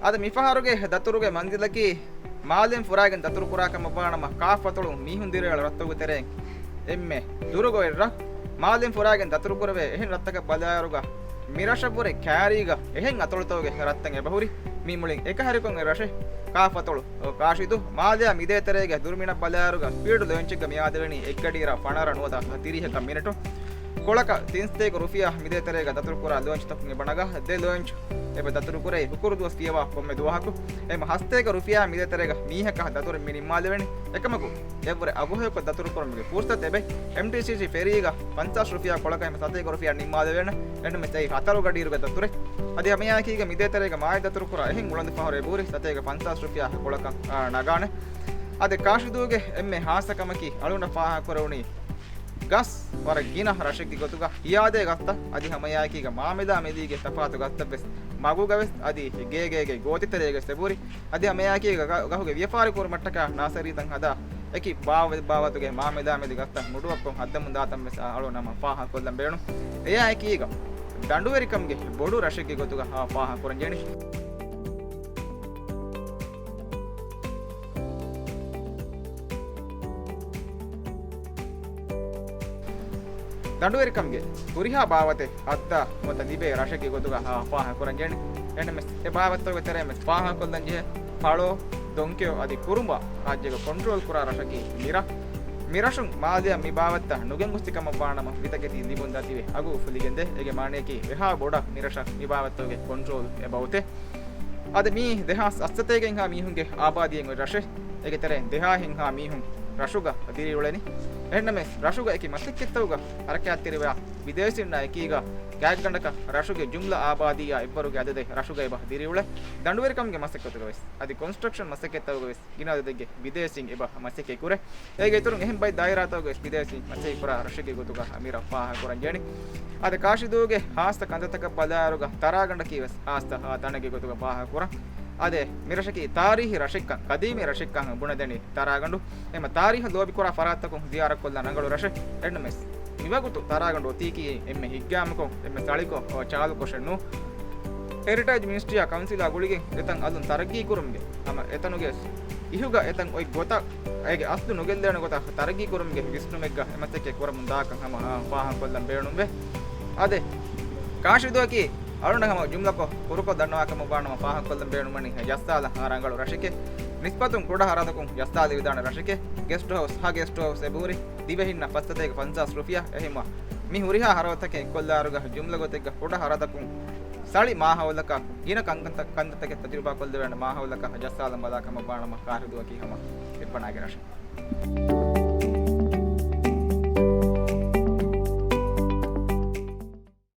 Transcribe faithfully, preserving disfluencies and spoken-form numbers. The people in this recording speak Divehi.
އަދި މިފަހަރުގެ ދަތުރުގެ މަންޒިލަކީ މާލެން ފުރާގެން ދަތުރުކުރާ ކަމަށްވާނަމަ، ކާފަތޮޅު މީހުން ދިރިއުޅޭ ރަށްތަކުގެ ތެރެއިން އެންމެ ދުރުގަ އޮތް ރަށް. މާލެން ފުރާގެން ދަތުރުކުރެވޭ އެހެން ރަށްތަކަށް ބަލާއިރުގަ، މި ރަށަށްވުރެ ކާރީގަ އެހެން އަތޮޅުތަކުގެ ރަށްތައް އެބަހުރި. މި މުޅިން އެކަހެރިކޮށް އޮތް ރަށެއް ކާފަތޮޅު. ކާށިދޫ މާލެއާ މިދޭތެރޭގެ ދުރުމިނަށް ބަލާއިރުގަ، ސްޕީޑް ލޯންޗެއްގަ މިއާދެވެނީ އެއްގަޑިއިރަށް ފަނަރަ ނުވަތަ ތިރީހަކަށް މިނެޓު. ކޮޅަކަށް ތިން ސަތޭކަ ރުފިޔާ މިދޭތެރޭގަ ދަތުރުކުރާ ލޯންޗްތަކުން އެބަ ނަގާ. ދެ ލޯންޗް އެބަ ދަތުރުކުރޭ ހުކުރު ދުވަސް ފިޔަވާ ކޮންމެ ދުވަހަކު. އެހެން ހަސަތޭކަ ރުފިޔާ މިދޭތެރޭގަ މީހަކަށް ދަތުރެއް މި ނިންމާލެވެނީ. އެކަމަކު، އެއަށްވުރެ އަގުހެޔޮކޮށް ދަތުރުކުރުމުގެ ފުރުސަތު އެބައޮތް. އެމްޓީސީސީ ފެރީގަ ފަންސާސް ރުފިޔާ ކޮޅަކަށް އެންމެ ސަތޭކަ ރުފިޔާ ނިންމާލެވޭނެ. އެންމެ ސަތޭކަ ހަތަރު ގަޑިއިރުގެ ދަތުރެއް. އަދި ހަމައެއާއެކީގަ މިދޭތެރޭގަ މާތް ދަތުރުކުރާ އެހެން އުޅަނދު ފަހަރު އެބަހުރި ސަތޭކަ ފަންސާސް ރުފިޔާ ކޮޅަކަށް، އާ، ނަގާނެ. އަދި ކާށިދޫގެ އެންމެ ހާއްސަ ކަމަކީ އަޅުގަނޑަށް ފާހަގަކުރެވުނީ ގަސް ވަރަށް ގިނަ ރަށެއްގެ ގޮތުގަ ހިޔާދޭ ގަސްތައް އަދި ހަމައެއާއެކީގަ މާމެލާ މެދީގެ ތަފާތު ގަސްތައްވެސް މަގުގަވެސް އަދި ގޭގޭގެ ގޯތިތެރޭގަ އެބަހުރި. އަދި ހަމައެއާއެކީގަ ގަ-، ގަހުގެ ވިޔަފާރި ކުރުމަށްޓަކާ ނާސަރީތައް ހަދާ އެކި ބާވަތް ބާވަތުގެ މާމެލާ މެދި ގަސްތައް މުޑުއައްކޮން ހައްދަމުން ދާތަން ވެސް އަޅުގަނޑު ހަމަ ފާހަގަކޮށްލަން ބޭނުން. އެއާއެކީގަ ދަނޑުވެރިކަމުގެ ބޮޑު ރަށެއްގެ ގޮތުގަ ހަމަ ފާހަގަކުރަން ޖެހެނީ. ދަނޑުވެރިކަމުގެ ހުރިހާ ބާވަތެއް ހައްދާ ނުވަތަ ލިބޭ ރަށެއްގެ ގޮތުގަ ހަމަ ފާހަގަކުރަން ޖެހެނީ. އެހެންނަމަވެސް، އެ ބާވަތްތަކުގެ ތެރެއިން ވެސް ފާހަގަކޮށްލަން ޖެހޭ، ފަޅޯ، ދޮންކެޔޮ އަދި ކުރުނބާ ރާއްޖޭގަ ކޮންޓްރޯލް ކުރާ ރަށަކީ މިރަށް. މިރަށުން މާލެއަށް މި ބާވަތްތައް ނުގެންގޮސްފި ކަމަށްވާނަމަ، ވިތަކެތި ލިބުން ދަތިވެ އަގު އުފުލިގެންދޭ. އޭގެ މާނަޔަކީ އެހާ ބޮޑަށް މިރަށަށް މި ބާވަތްތަކުގެ ކޮންޓްރޯލް އެބައޮތޭ. އަދި މީ ދެހާސް އަށްސަތޭކައެއްހާ މީހުންގެ އާބާދީއެއް އޮތް ރަށެއް. އޭގެ ތެރެއިން ދެހާހެއްހާ މީހުން ރަށުގަ ދިރިއުޅެނީ. އެހެންނަމަވެސް، ރަށުގަ އެކި މަސައްކަތްތަކުގަ ހަރަކާތްތެރިވާ ބިދޭސީންނާ އެކީގަ ގާތްގަނޑަކަށް ރަށުގެ ޖުމްލަ އާބާދީއާ އެއްވަރުގެ އަދަދެއް ރަށުގަ އެބަ ދިރިއުޅޭ. ދަނޑުވެރިކަމުގެ މަސައްކަތުގަވެސް އަދި ކޮންސްޓްރަކްޝަން މަސައްކަތްތަކުގަވެސް ގިނަ އަދަދެއްގެ ބިދޭސީން އެބަ މަސައްކަތް ކުރޭ. އޭގެ އިތުރުން އެހެން ބައެއް ދާއިރާތަކުގަވެސް ބިދޭސީން މަސައްކަތް ކުރާ ރަށެއްގެ ގޮތުގަ މިރަށް ފާހަގަކުރަން ޖެހެނީ. އަދި ކާށިދޫގެ ހާއްސަ ކަންތައްތަކަށް ބަލާއިރުގަ ތަރާގަނޑަކީ ވެސް ހާއްސަ ތަނެއްގެ ގޮތުގަ ފާހަގަކުރަން. އަދި މިރަށަކީ ތާރީހީ ރަށެއްކަން، ޤަދީމީ ރަށެއްކަން ބުނެދެނީ ތަރާގަނޑު. އެމަ ތާރީހަށް ލޯބިކުރާ ފަރާތްތަކުން ޒިޔާރަތްކޮށްލާ ރަނގަޅު ރަށެއް. އެހެންނަމަވެސް، މިވަގުތު ތަރާގަނޑު އޮތީކީ އެންމެ ހިތްގައިމުކޮށް، އެންމެ ސަޅިކޮށް، އޯ، ޗާލުކޮށެއް ނޫން. ހެރިޓޭޖް މިނިސްޓްރީއާ ކައުންސިލާ ގުޅިގެން އެތަން އަލުން ތަރައްގީކުރުމުގެ ހަމަ އެތަނުގެ އިހުގަ އެތަން އޮތް ގޮތަށް އޭގެ އަސްލު ނުގެއްލޭނެ ގޮތަށް ތަރައްގީކުރުމުގެ ވިސްނުމެއްގަ އެ މަސައްކަތް ކުރަމުން ދާކަން ހަމަ ފާހަގަކޮށްލަން ބޭނުންވޭ. އާދެ، ކާށިދޫއަކީ އަޅުގަނޑަށް ހަމަ ޖުމްލަކޮށް ކުރުކޮށް ދަންނަވާ ކަމަށްވާނަމަ ފާހަގަކޮށްލަން ބޭނުންވަނީ ޖައްސާލަން ރަނގަޅު ރަށެކޭ. ނިސްބަތުން ކުޑަ ހަރަދަކުން ޖައްސާލެވިދާނެ ރަށެކޭ. ގެސްޓް ހައުސް، ހަ ގެސްޓް ހައުސް އެބަހުރި ދިވެހިންނަށް ފަސްސަތޭކަ ފަންސާސް ރުފިޔާ. އެހެންވެ، މި ހުރިހާ ހަރަދަތަކެއް އެއްކޮށްލާއިރުގަ ޖުމްލަ ގޮތެއްގަ ކުޑަ ހަރަދަކުން ސަޅި މާހައުލަކަށް ގިނަ ކަންކަންތަ-، ކަންތައްތަކެއް ތަޖުރިބާކޮށްލެވޭނެ މާހައުލަކަށް ޖައްސާލަން ބަލާ ކަމަށްވާނަމަ ކާށިދޫއަކީ ހަމަ އެއްބަނާގެ ރަށެއް.